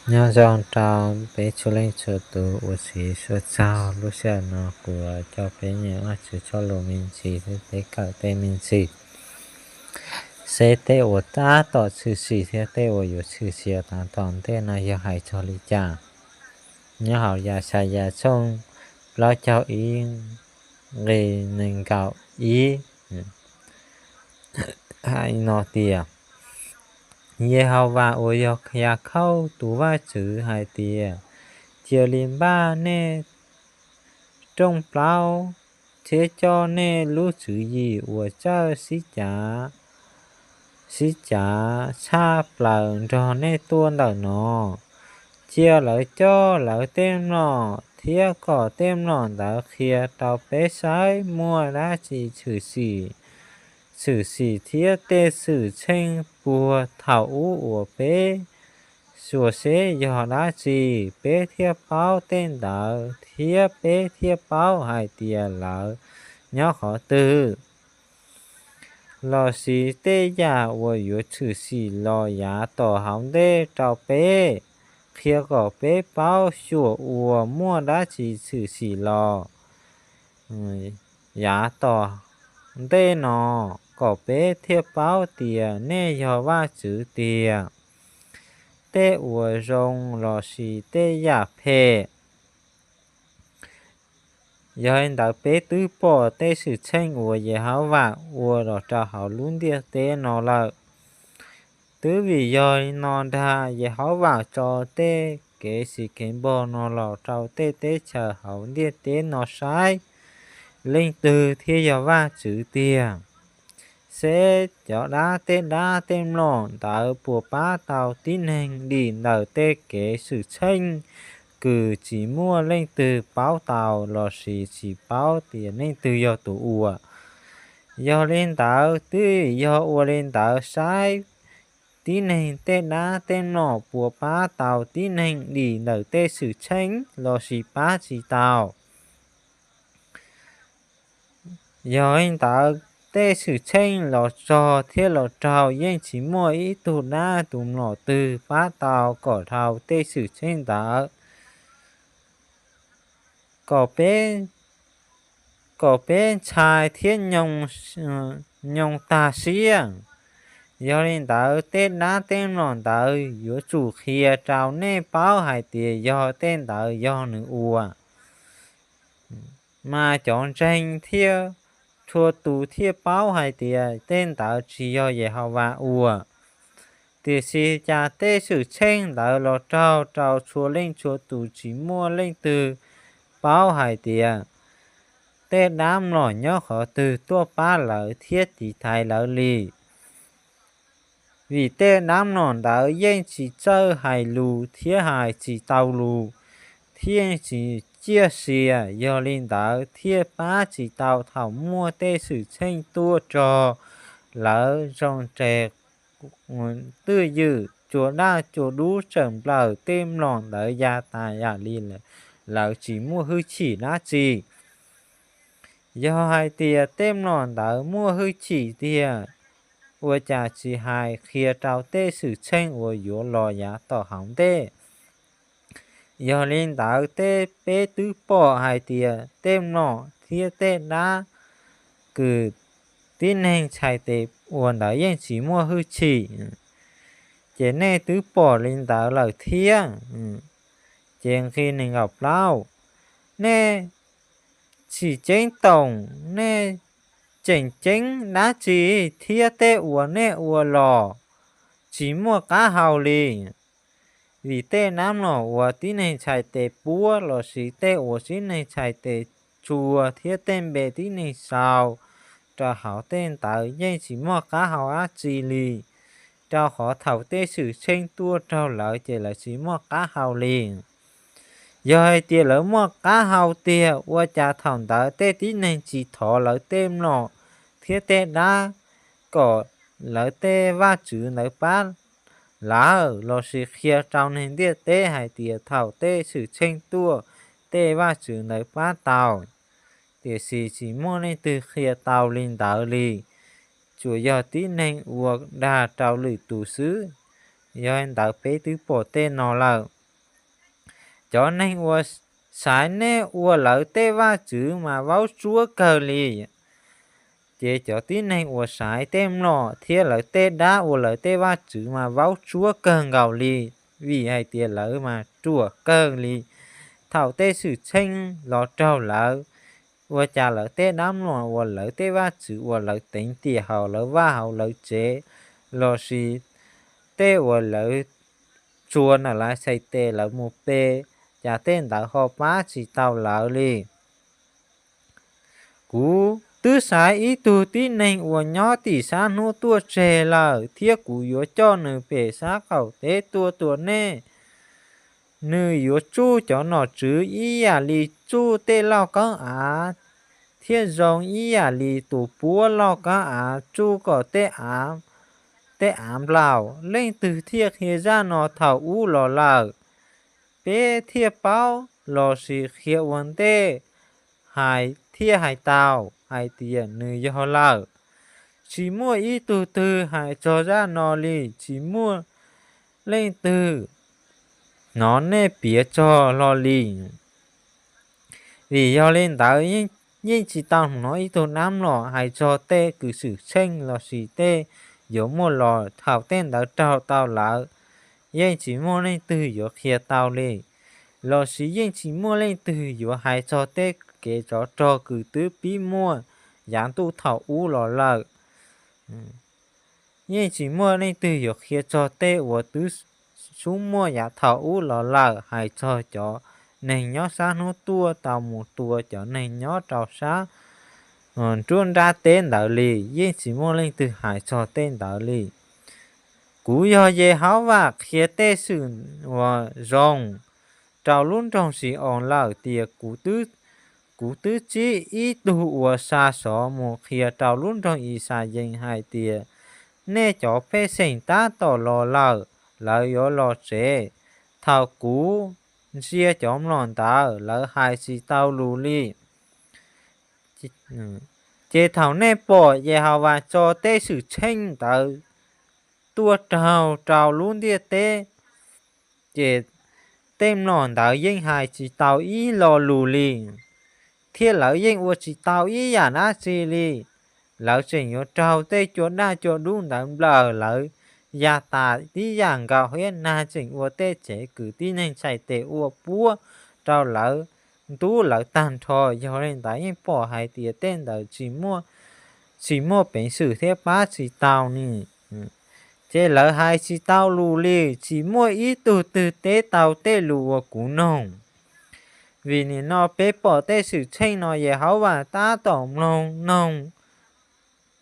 Nyob zoo rau peb txhua leej txhua tus uas siv suav txog lub sij hawm no, kuv coj peb nyeem Vajtswv txoj lus me ntsis thiab peb kawm tej me ntsis, seb tej uas tab tom tshwm sim thiab tej uas yuav tshwm sim tag tom ntej no yog hais txog li cas. Nyob hauv Yaxayas tshooj plaub caug ib nqe nees nkaum ib hais no tias, Yehauvas uas yog Yakhauj tus Vajtswv hais tias, cia li npaj nej rooj plaub thiab coj nej lub tswv yim uas txawj sib cav sib cav tshaj plaws nrog nej tuaj ntawm no. Cia lawv coj lawv tej mlom thiab kom tej mlom ntawd qhia rau peb saib muaj dab tsi tshwm sim, tshwm sim thiab tej xwm txheej puag thaum ub uas peb xyuas seb yog dab tsi, peb thiaj paub tej ntawd thiab peb thiaj paub hais tias lawv nyob qhov twg, lossis tej yam uas yuav tshwm sim los yav tom hauv ntej rau peb, qhia kom peb paub xyuam uas muaj dab tsi tshwm sim los yav tom ntej no, kom peb thiaj paub tias nej yog Vajtswv tiag. Tej uas zoo lossis tej yam phem. Yog li ntawd peb twb pom tej xwm txheej uas Yehauvas ua los rau hauv lub ntiaj teb no lawm. Twb vim yog li no ntag Yehauvas tso tej kev siv kev npog no los rau tej teb chaws hauv ntiaj teb no saib leej twg thiaj yog Vajtswv tiag. Seb cov dab, tej dab tej mlom ntawd puas pab tau tib neeg dim ntawm tej kev xwm txheej kws tsis muaj leej twg paub tau lossis tsis paub tias leej twg yog tus ua. Yog li ntawd twb yog ua li ntawd saib tib neeg tej dab tej mlom puas pab tau tib neeg dim ntawm tej xwm txheej lossis pab tsis tau. Yog li ntawd tej xwm txheej los txog thiab los raug yeej tsis muaj ib tug dab tus mlom twg pab tau kom dhau tej xwm txheej ntawd, kom peb, kom peb ntshai thiab nyoo tag siab. Yog li ntawd tej dab tej mlom ntawd yuav tsum qhia rau nej paub hais tias yog tej ntawd yog nws ua. Mas cov ntseeg thiab txhua tus thiaj paub hais tias tej ntawd tsis yog Yehauvas ua. Tiam sis cas tej xwm txheej ntawd los raug rau txhua leej txhua tus tsis muaj leej twg paub hais tias tej dab mlom nyob qhov twg tuaj pab lawv thiab tiv thaiv lawv li. Vim tej dab mlom ntawd yeej tsis txawj hais lus thiab hais tsis tau lus, thiaj tsis ciaj sia, yog li ntawd thiaj pab tsis tau thaum muaj tej xwm txheej tuaj rog lawv zoo tseg twj ywm, cua daj cua dub tseem nplawm tej mlom ntawd ya tas yam li lawv tsis muaj hwj chim dab tsi. Yog hais tias tej mlom ntawd muaj hwj chim tiag, ua cas tsis hais qhia rau tej xwm txheej uas yuav los yav tom hauv ntej? Yog li ntawd tej peb twb pom hais tias tej mlom thiab tej dab kws tib neeg txhais tes ua ntawd yeej tsis muaj hwj chim, ces nej twb pom li ntawd lawm thiab. Ces nqe nees nkaum plaub, nej tsis ceeb toom nej tseem ceeb dab tsi, thiab tej uas nej ua los tsis muaj qab hau li. Vim tej dab mlom uas tib neeg txhais tes puab lossis tej uas tib neeg txhais tes tsua thiab tej npe tib neeg sau rau hauv tej ntawd yeej tsis muaj qab hau dab tsi li, rau qhov thaum tej xwm txheej tuaj raug lawv ces lawv tsis muaj qab hau li. Yog hais tias lawv muaj qab hau tiag, ua cas thaum ntawd tej tib neeg tsis thov lawv tej mlom thiab tej dab kom lawv tej vaj tswv ntawd pab lawv, lossis qhia rau neeg ntiaj teb hais tias thaum tej xwm txheej tuaj tej vaj tswv ntawd pab tau, tiam sis tsis muaj leej twg qhia tau li ntawd li, tsuas yog tib neeg ua dag rau lwm tus xwb. Yog li ntawd peb twb pom tej no lawm. Cov neeg uas xaiv nej ua lawv tej vaj tswv mas vaub tsuab kawg li. Ces cov tib neeg uas xaiv tej mlom thiab lawv tej dab ua lawv tej vaj tswv mas vaub tsuab kawg nkaus li, vim hais tias lawv mas ruam kawg li. Thaum tej xwm txheej los raug lawv, ua cas lawv tej dab mlom uas lawv tej vaj tswv uas lawv teev tiam hauv lawv vaj hauv lawv tsev, lossis tej uas lawv tsuas na lawv txhais tes lawv mus pe, cas tej ntawd ho pab tsis tau lawv li. Kuv twb xaiv ib tug tib neeg uas nyob tim sab hnub tuaj tseg lawm, thiab kuv yuav coj nws pem sab qaum teb tuaj tua nej. Nws yuav tsuj cov nom tswv ib yam li tsuj tej lauj kaub av, thiab zoo ib yam li tus puab lauj kaub av tsuj kom tej av, tej av nplaum. Leej twg thiaj qhia zaj no thaum ub los lawm? Peb thiaj paub, lossis qhia ua ntej hais thiaj hais tau hais tias nws yog lawm? Tsis muaj ib tug twg hais txog zaj no li, tsis muaj leej twg hnov nej piav txog hlo li. Vim yog li ntawd, yeej tsis tau hnov ib tug dab mlom hais txog tej kws xwm txheej lossis tej yuav muaj los thaum tej ntawd raug tau lawv. Yeej tsis muaj leej twg yuav qhia tau li, lossis yeej tsis muaj leej twg yuav hais txog tej kev tsov rog kws twb pib muaj yav ntuj thaum ub los lawm. Yeej tsis muaj leej twg yuav qhia txog tej uas twb xub muaj yav thaum ub los lawm, hais txog cov neeg nyob sab hnub tuaj tau mus tua cov neeg nyob rau sab nruab nrab teb ntawd li. Yeej tsis muaj leej twg hais txog tej ntawd li. Kuv yog Yehauvas qhia tej xwm uas zoo rau lub nroog Xi-oos lawm tias, kuv twb tsib ib tug uas xa sov mus qhia rau lub nroog Yixayees hais tias, nej cov pej xeem tab tom los lawm, lawv yuav los tsev. Thaum kuv ntsia cov mlom ntawd, lawv hais tsis tau lus li. Ces thaum nej pom Yehauvas tso tej xwm txheej ntawd tuaj raug rau lub ntiaj teb, ces tej mlom ntawd yeej hais tsis tau ib lo lus li, thiab lawv yeej ua tsis tau ib yam dab tsi li. Lawv tseem yuav raug tej cua daj cua dub ntawd nplawm lawv ya tas tib yam nkaus, thiab nag tseem ua tej tsev kws tib neeg txhais tes ua puab rau lawv ntub lawv tag nrho. Yog li ntawd yeej pom hais tias tej ntawd tsis muaj peev xwm thiab pab tsis tau ni. Ces lawv hais tsis tau lus li, tsis muaj ib tug twg teb tau tej lus uas kuv noog. Vim nim no peb pom tej xwm txheej no Yehauvas tab tom mloog noog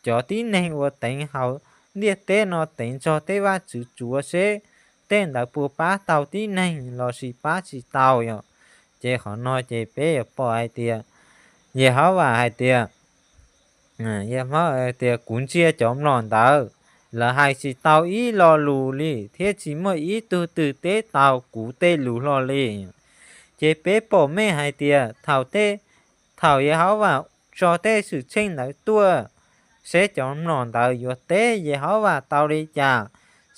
cov tib neeg uas teev hauv ntiaj teb no teev txog tej vaj tswv tsuav seb tej ntawd puas pab tau tib neeg lossis pab tsis tau yom. Ces qhov no ces peb yuav pom hais tias Yehauvas hais tias, tias kuv ntsia cov mlom ntawd, lawv hais tsis tau ib lo lus li, thiab tsis muaj ib tug twg teb tau kuv tej lus hlo li. Ces peb pom meej hais tias thaum Yehauvas tso tej xwm txheej ntawd tuaj, seb cov mlom ntawd yuav teb Yehauvas tau li cas,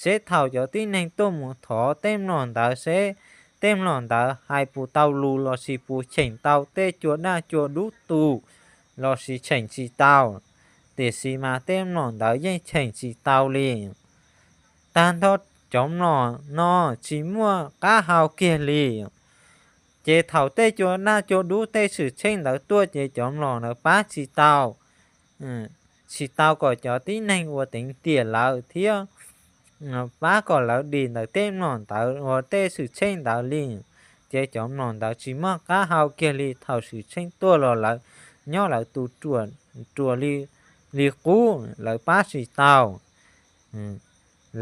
seb thaum cov tib neeg tuaj mus thov tej mlom ntawd seb tej mlom ntawd hais puas tau lus lossis puas cheem tau tej cua daj cua dub tu lossis cheem tsis tau. Tiam sis mas tej mlom ntawd yeej cheem tsis tau li. Tag nrho cov mlom no tsis muaj qab hau kiag li. Ces thaum tej cua daj cua dub tej xwm txheej ntawd tuaj ces cov mlom ntawd pab tsis tau, tsis tau kom cov tib neeg uas teev tiam lawv thiab pab kom lawv dim ntawm tej mlom ntawd uas tej xwm txheej ntawd li. Ces cov mlom ntawd tsis muaj qab hau kiag li, thaum xwm txheej tuaj los lawv nyob lawv tus ruam li qub, lawv pab tsis tau.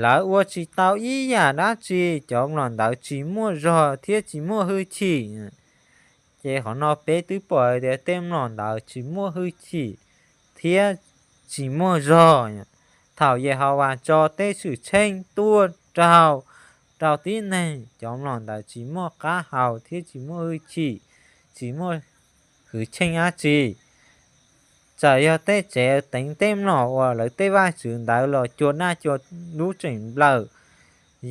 Lawv ua tsis tau ib yam dab tsi, cov mlom ntawd tsis muaj zog thiab tsis muaj hwj chim. Ces qhov no peb twb pom hais tias tej mlom ntawd tsis muaj hwj chim thiab tsis muaj zog. Thaum Yehauvas tso tej xwm txheej tuaj raug rau tib neeg, cov mlom ntawd tsis muaj qab hau thiab tsis muaj hwj chim, tsis muaj hwj chim dab tsi. Txawm yog tej tsev teev tej mlom uas lawv tej vaj tswv ntawd los cua daj cua dub tseem nplawm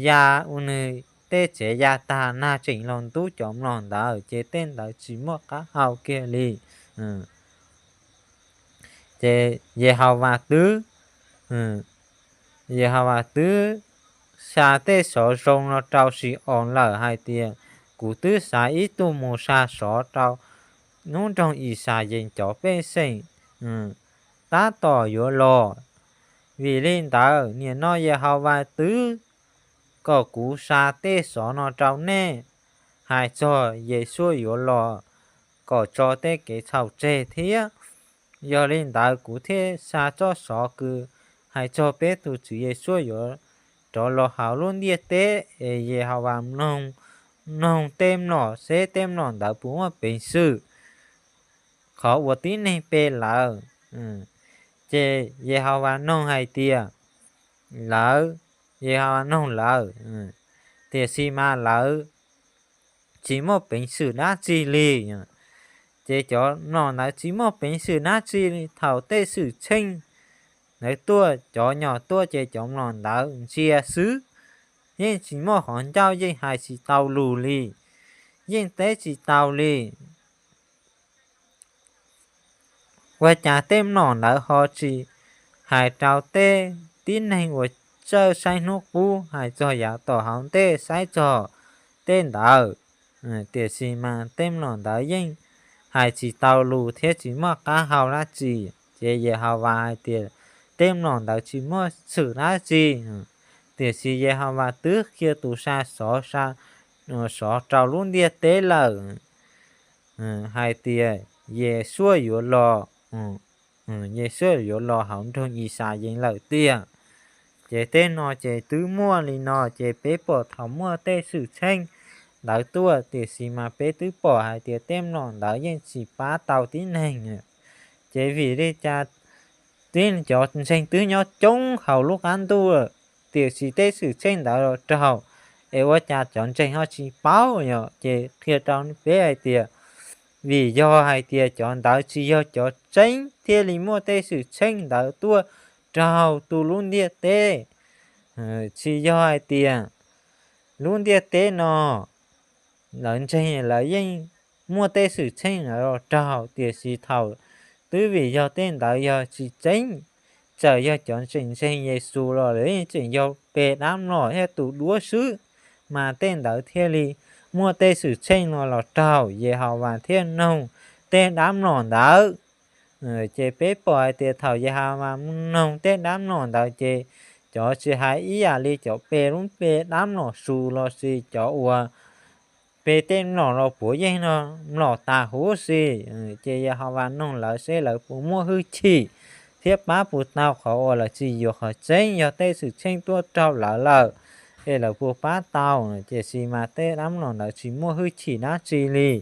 ya ua nws tej tsev ya tag nag tseem los ntub cov mlom ntawd ces tej ntawd tsis muaj qab hau kiag li. Ces Yehauvas twb, Yehauvas twb xa tej xov zoo no rau Xi-oos lawm hais tias, kuv twb xa ib tug mus xa xov rau lub nroog Yixalayees cov pej xeem tab tom yuav los. Vim li ntawd nim no Yehauvas twb kom kuv xa tej xov no rau nej hais txog Yesuas yuav los kom tso tej kev txhaum tseg thiab. Yog li ntawd kuv thiaj xa txoj xov kws hais txog peb tus Tswv Yesuas yuav rov los hauv lub ntiaj teb es Yehauvas mloog tej mlom seb tej mlom ntawd puas muaj peev xwm. Qhov uas tib neeg pe lawv, ces Yehauvas noog hais tias, lawv, Yehauvas noog lawv, tiam sis mas lawv tsis muaj peev xwm dab tsi li. Ces cov mlom ntawd tsis muaj peev xwm dab tsi li thaum tej xwm txheej ntawd tuaj, cov nyom tuaj ces cov mlom ntawd ntsia xwb, yeej tsis muaj qhov ncauj, yeej hais tsis tau lus li, yeej teb tsis tau li. Ua cas tej mlom ntawd ho tsis hais rau tej tib neeg uas txawj saib hnub qub hais txog yav tom hauv ntej saib txog tej ntawd, tiam sis mas tej mlom ntawd yeej hais tsis tau lus thiab tsis muaj qab hau dab tsi. Ces Yehauvas hais tias, tej mlom ntawd tsis muaj xwm dab tsi. Tiam sis Yehauvas twb qhia tus xa xov, xa xov rau lub ntiaj teb lawm hais tias Yesuas yuav los, Yesuas yuav los hauv nroog Yixalayees lawm tiag. Ces tej no ces twb muaj li no ces peb pom thaum muaj tej xwm txheej ntawd tuaj, tiam sis mas peb twb pom hais tias tej mlom ntawd yeej tsis pab tau tib neeg. Ces vim li cas tib cov ntseeg twb nyob coob hauv lub qab ntuj lawm, tiam sis tej xwm txheej ntawd los raug, es ua cas cov ntseeg ho tsis paub? Yog ces qhia rau peb hais tias, vim yog hais tias cov ntawd tsis yog cov tseeb thiaj li muaj tej xwm txheej ntawd tuaj raug tu lub ntiaj teb. Tsis yog hais tias lub ntiaj teb no lawv ntseeg lawv yeej muaj tej xwm txheej los raug, tiam sis thaum twb vim yog tej ntawd yog tsis tseeb, txawm yog cov tseem ntseeg Yexus los lawv yeej tseem yog pe dab mlom thiab tus duab xwb, mas tej ntawd thiaj li muaj tej xwm txheej no los raug, Yehauvas thiaj noog tej dab mlom ntawd. Ces peb pom hais tias thaum Yehauvas noog tej dab mlom ntawd ces cov tsis hais ib yam li cov pe lub pe dab mlom su los sis cov uas pe tej mlom los puav yeej no mlom tas huv si. Ces Yehauvas noog lawv seb lawv puas muaj hwj chim thiab pab puas tau qhov uas lawv tsis yuav qhov tseeb yog tej xwm txheej tuaj raug lawv lawm, es lawv puas pab tau. Tiam sis mas tej dab mlom ntawd tsis muaj hwj chim dab tsi li.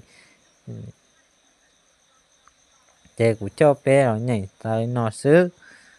Ces kuv coj peb los nyeem txog no xwb.